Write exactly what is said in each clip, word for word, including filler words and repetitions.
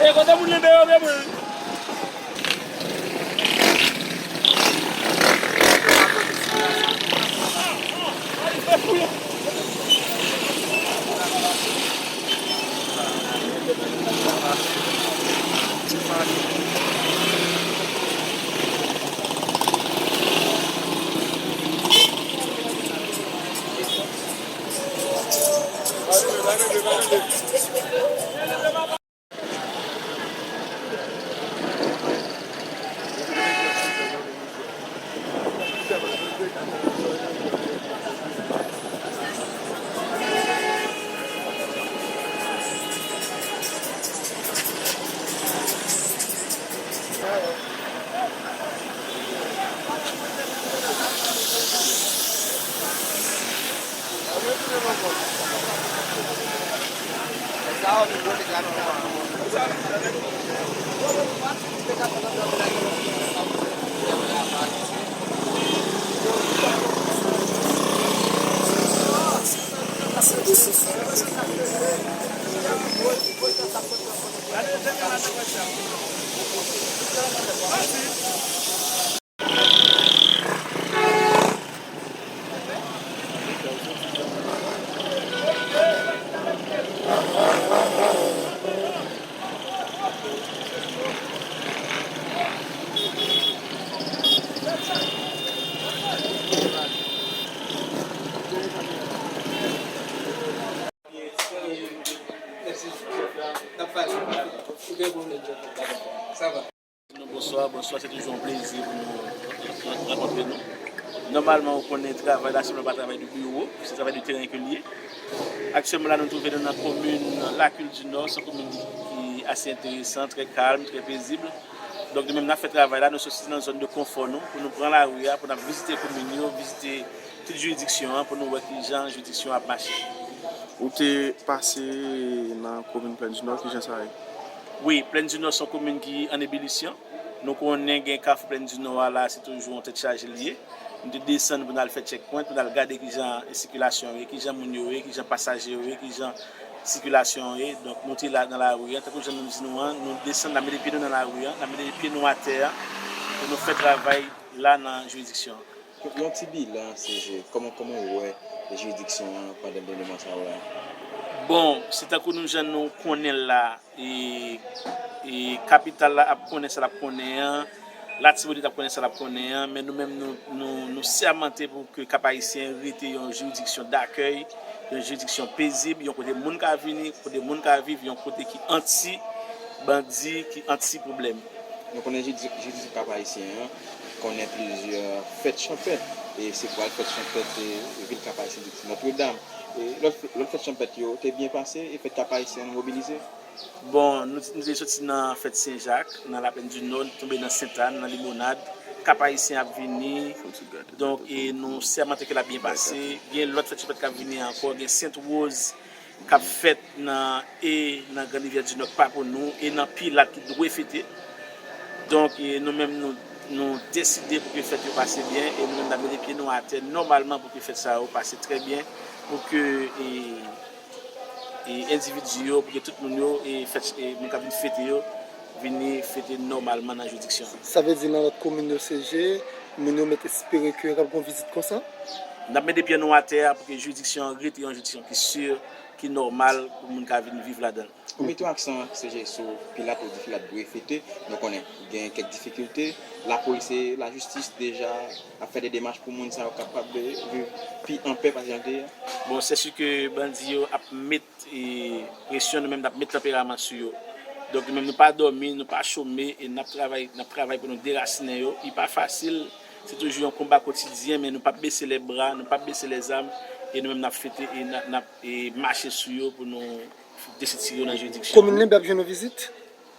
E kote moun nan deyò, men moun. Sa va. Nou, bonswa, bonswa, se toujou yon plezi pou nou rankontre nou. Nòmalman, ou konnen travay la, se yon pa travay de biwo, se travay de teren ke l ye. Aktyèlman la, nou twouve nou nan komin Lakil di Nò, se yon komin ki, ki ase enteresan, trè kalm, trè pezib. Donk, nou menm, n ap fè travay la, nou soti nan zòn de konfò nou, pou nou pran lari a, pou n ap vizite komin yo, vizite tout jiridiksyon an, pou nou wè kijan jiridiksyon an ap mache. Ou te pase nan komin Plèn di Nò, kijan sa ye? Wi, Plèn di Nò se yon komin ki an ebilisyon. Nou konnen gen Kafou Plèn di Nò a la, se toujou yon tèt chaje l ye. Nou te desann pou n al fè checkpoint, pou n al gade kijan sikilasyon ye, kijan moun yo ye, kijan pasaje yo ye, kijan sikilasyon ye. Donk, nou te la nan lari an. Tankou jan nou di nou an, nou desann, n ap mete pye nou nan lari an, n ap mete pye nou atè a, pou nou fè travay la nan jiridiksyon an. Yon ti bilan, C G, kòman, kòman w wè jiridiksyon an pandan dènye mwa sa yo la? Bon, se tankou nou jan nou konnen l la, e, e kapital la ap konnen sa l ap konnen an, Latibonit ap konnen sa l ap konnen an, men nou menm nou, nou, nou sèmante pou ke Kap Ayisyen rete yon jiridiksyon dakèy, yon jiridiksyon pezib, yon kote moun ka vini, kote moun ka viv, yon kote ki anti bandi, ki anti pwoblèm. Nou konnen jiridik-, jiridiksyon Kap Ayisyen an konnen plizyè fèt chanpèt, e se pral fèt chanpèt, e, vil Kap Ayisyen, Nòtredam. E lòt, lòt fèt chanpèt yo te byen pase, e fèt Kap Ayisyen an mobilize? Bon, nou, nou te soti nan fèt Sen Jak, nan Laplèn di Nò, nou tonbe nan Sentàn, nan Limonad. Kap Ayisyen ap vini. Donk, e nou sèmante ke l ap byen pase. Gen lòt fèt chanpèt k ap vini ankò. Gen Sent Woz k ap fèt nan, e nan Grann Rivyè di Nò k pa pou nou, e nan Pilat ki dwe fete. Donk, e nou menm, nou, nou deside pou ke fèt yo pase byen, e nou menm, n ap mete pye nou atè nòmalman pou ke fèt sa yo pase trè byen, pou ke, e, e endividi yo, pou ke tout moun yo, e fèt, e moun k ap vin fete yo, vini fete nòmalman nan jiridiksyon an. Sa vle di nan lòt komin yo, C G, moun yo mèt espere ke y ap gen yon vizit konsa? N ap mete pye nou atè a pou ke jiridiksyon an rete yon jiridiksyon ki si, ki nòmal pou moun ka vin viv ladan l. Ou mete yon aksan, C G, sou Pilat, ou di Pilat dwe fete. Nou konnen gen kèk difikilte. Lapolis e lajistis deja ap fè de demach pou moun sa yo kapab viv pi anpè pase jan l te ye a. Bon, se si ke bandi yo ap met, e, presyon, nou menm n ap met tanperaman sou yo. Donk, nou menm nou pa dòmi, nou pa chome, e n ap travay, n ap travay pou nou derasinen yo. Li pa fasil, se toujou yon konba kotidyen, men nou p ap bese lè bra, nou p ap bese lèzam. E nou menm n ap fete e n ap, n ap, e, mache sou yo pou nou desitire yo nan jiridiksyon. Komin Lenbe ap jwenn yon vizit?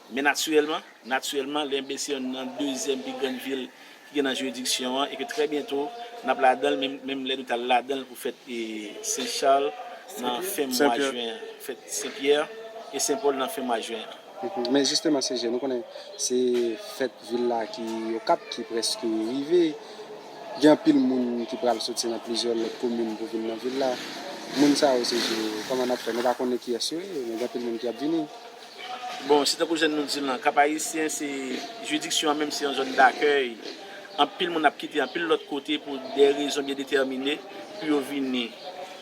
Men natirèlman, natirèlman, Lenbe se yonn nan dezyèm pi grann vil ki gen nan jiridiksyon an, e ke trè byento, n ap ladan l, menm, menm lè nou t al ladan l pou fèt, e, Sen Chal nan fen mwa jen an, fèt Sen Pyè e Sen Pòl nan fen mwa jen an. Mhm. Men jisteman, C G, nou konnen se fèt vil la ki Okap, ki prèske rive. Gen anpil moun ki pral soti nan plizyè lòt komin pou vin nan vil la. Moun sa yo, C G, kòman n ap fè? Nou pa konnen kiyès yo ye, men gen anpil moun ki ap vini. Bon, se tankou jan nou di l lan, Kap Ayisyen, se, jiridiksyon an menm se yon zòn dakèy. Anpil moun ap kite anpil lòt kote pou de rezon byen detèmine pou yo vini.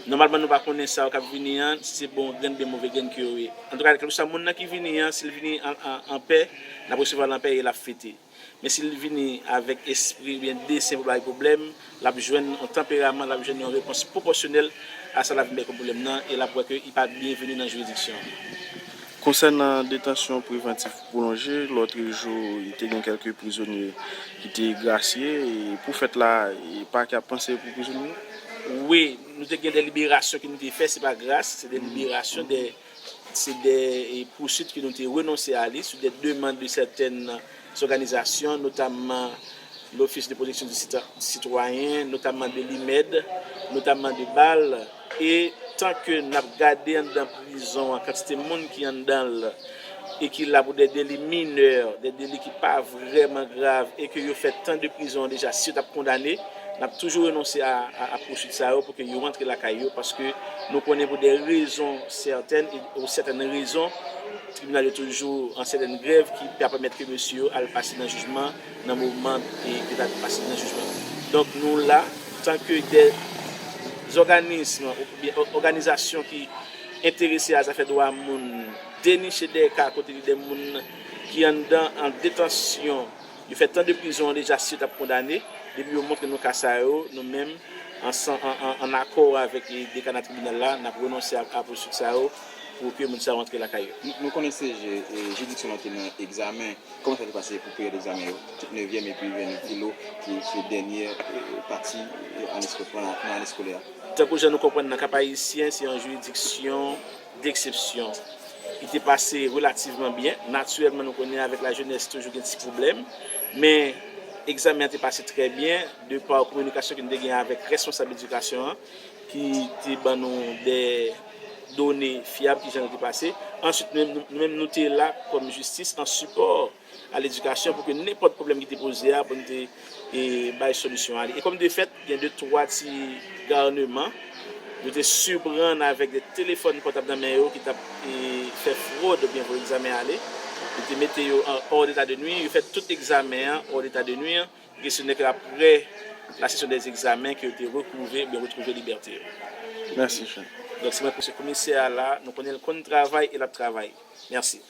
Nòmalman, nou pa konnen sa yo k ap vini an, si se bon grenn oubyen move grenn ke yo ye. Antouka, kèlkeswa moun nan ki vini an, si l vini an, an, an pè, n ap resevwa l an pè e l ap fete. Men si l vini avèk espri oubyen desen pou bay pwoblèm, l ap jwenn yon tanperaman, l ap jwenn yon repons pwopòsyonèl a sa l ap vin bay kòm pwoblèm nan, e l ap wè ke li pa byenveni nan jiridiksyon an. Konsènan detansyon prevantif pwolonje, lòtrejou, te gen kèlke prizonye ki te grasye, e pou fèt la, e pakè ap panse pou prizonye yo? Wi, nou te gen de liberasyon ke nou te fè, se pa gras, se de liberasyon, de, se de, e, pousuit ke nou te renonse a li sou de demann de sètèn òganizasyon, notamman Lofis de Pwoteksyon di Sita-, Sitwayen, notamman de Limed, notamman de bal, e tan ke n ap gade anndan prizon an, kantite moun ki anndan l e ki la pou de deli minè, de deli ki pa vrèman grav, e ke yo fè tan de prizon an deja, si yo t ap kondane, n ap toujou renonse a, a, a pousuit sa yo pou ke yo rantre lakay yo, paske nou konnen pou de rezon sètèn, e, ou sètèn rezon, tribinal yo toujou an sètèn grèv ki pa pèmèt ke mesye yo al pase nan jijman nan moman, e, yo ta pase nan jijman. Donk, nou la, tanke de zòganism oubyen ò-, òganizasyon ki enterese a zafè dwa moun, deniche de ka kote gen de moun ki anndan an detansyon, yo fè tan de prizon an deja, si yo t ap kondane, depi yo montre nou ka sa yo, nou menm, ansan-, an, an, an akò avèk, e, dekana tribinal la, n ap renonse a, a pousuit sa yo pou ke moun sa yo rantre lakay yo. Nou, nou konnen C G, e, jiridiksyon lan te nan egzamen. Kòman sa te pase pou peryòd egzamen yo? Tout nevyèm epi venn filo ki se dènye, e, pati, e, ane eskò-, nan, nan ane eskolè a. Tankou jan nou konprann nan, Kap Ayisyen se yon jiridiksyon deksepsyon. Li te pase relativman byen. Natirèlman, nou konnen avèk lajenès toujou gen ti pwoblèm, men egzamen an te pase trè byen de pa kominikasyon ke nou te gen avèk responsab edikasyon an ki te ban nou de done fyab kijan li te pase. Answit, nou menm, nou, nou menm, nou te la kòm jistis an sipò a ledikasyon pou ke nenpòt pwoblèm ki te poze a, pou n te, e, bay solisyon a li. E kòm de fèt, gen de twa ti gouwènman, yo te siprann avèk de telefòn pòtab nan men yo ki t ap, e, fè fwòd oubyen voye egzamen ale. Yo te mete yo an hors d'état de nuire, yo fè tout egzamen an hors d'état de nuire. Kesyonè ke aprè la session des examens ke yo te retwouve, oubyen retwouve libète yo. Mèsi, chèf. Donk, se mwen, se komisè a la, nou konnen l konn travay e l ap travay. Mèsi.